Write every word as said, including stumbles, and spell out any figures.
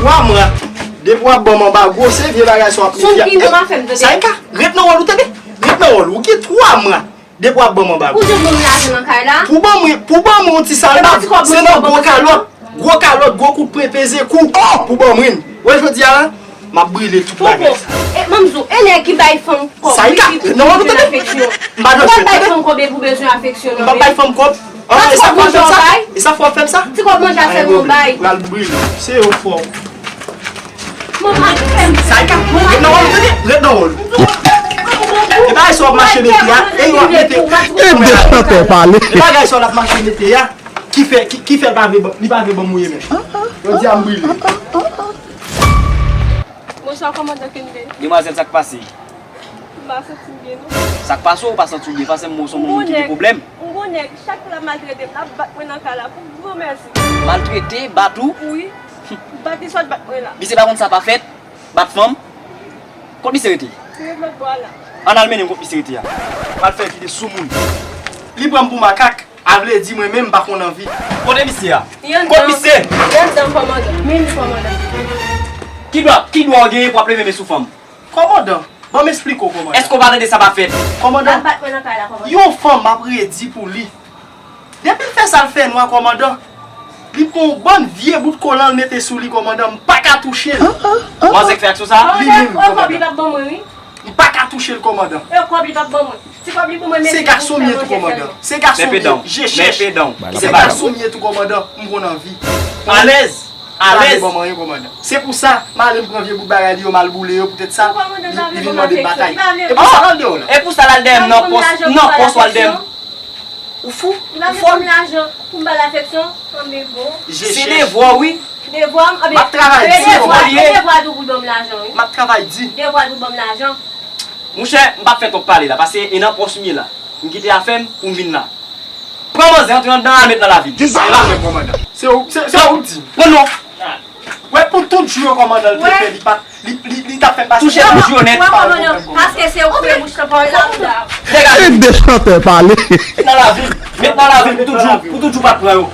Twa mwa. Depi w ap ban m anba gwo, se vye bagay sa w ap mete a. Sonn ki non a fè m tande. Saïka, ret nan wòl ou tande. Ret nan wòl ou. Ou gen twa mwa. Depi w ap ban m anba gwo. Ou jwenn moun lajan nan kay la? Pou ban mwen, pou ban mwen yon ti salbab, se nan gwo kalòt. Gwo kalòt, gwo kout pwen peze kou. Pou ban mwen. Wè jodi a la, m ap brile tout bagay sa. E, manmzou, e nèg ki bay fanm kòb, Saïka, wi, ki, ki bezwen afeksyon. M pa nan fèt. Ou pa bay fanm kòb epi ou bezwen afeksyon, non, men. M pa bay fanm kòb. Ah, e sa fè w fè m sa? E sa fè w fè m sa? Ti kòb manje a sèlman w bay. Pral brile. Se yo fò. Manman, fè m. Saïka, ret nan wòl ou tande. Ret nan wòl ou. E bagay sa w ap mache mete a, e yo ap mete. E de chantè pale. E bagay sa w ap mache mete a, ki fè, ki, ki fè l pa vle ban, li pa vle ban m mouye men. Jodi a m brile. Bonswa, kòmandan Kenbe. Demwazèl, sa k pase? M pa santi m byen, non. Sa k pase w pa santi w byen? Pase m wè w se yon moun ki gen pwoblèm. M gon nèg, chak lè l ap maltrete m, l ap bat mwen nan kay la, pou granmèsi. Maltrete, bat ou? Wi. Bat li, sot bat mwen la. Misye pa konn sa pa fèt? Bat fanm? Kot misye rete? Li rete lòt bò a la. Ann al mennen m kot misye rete a. Pral fè vide sou moun. Li pran m pou makak. A vle di mwen menm m pa konn anvi. Kote misye a? Kot misye? Li anndan, kòmandan. Men li, kòmandan. Ki dwa, ki dwa w genyen pou w ap leve men sou fanm? Kòmandan, ban m esplike w, kòmandan. Èske w pa tande sa pa fèt? Kòmandan, yon fanm m ap redi pou li. Depi l fè sa l fè nwa, kòmandan. Li pran yon bann vye bout kolan l mete sou li, kòmandan. M pa ka touche l. Manzè k fè aksyon sa? Li menm, kòmandan. M pa ka touche l, kòmandan. E kòb li p ap ban mwen. Ti kòb li ban mwen, men se gason m ye tou, kòmandan. Se gason m ye, je chèch. Se gason m ye tou, kòmandan. M konn anvi. Alèz, alèz. Ban mwen anyen, kòmandan. Se pou sa, m ale m pran vye bout bagay li yo, m al boule yo, poutèt sa, li, li vin mande m batay. E pou sa l al deyò la. E pou sa l al dèyè m nan pòs, nan pòs w al dèyè m. Ou fou? Ou fòl? Pou m ba l afeksyon, anben bon. Se devwa w, wi. Devwa m, anben. M ap travay di, kòmandan. E devwa tou pou l ban m lajan, wi. M ap travay di. Devwa tou ban m lajan. Monchè, m p ap fè twòp pale la, paske e nan pòs m ye la. M kite afè m pou m vin la. Pran manzè, antre anndan, al met nan lavil. Kisa? Se pa mwen, kòmandan. Se ou, se, se ou k di. Pran non. Wè, pou tout jou yo, kòmandan, l te fè, li pa t, li, li, li t ap fè m pase. Touche tout jou yo nèt. Wè, kòmandan, paske se ou k fè bouch lan pale la, ou la. Degaje. E de chantè pale. Met nan lavil. Met nan lavil pou tout jou, pou tout jou pa t pran yo.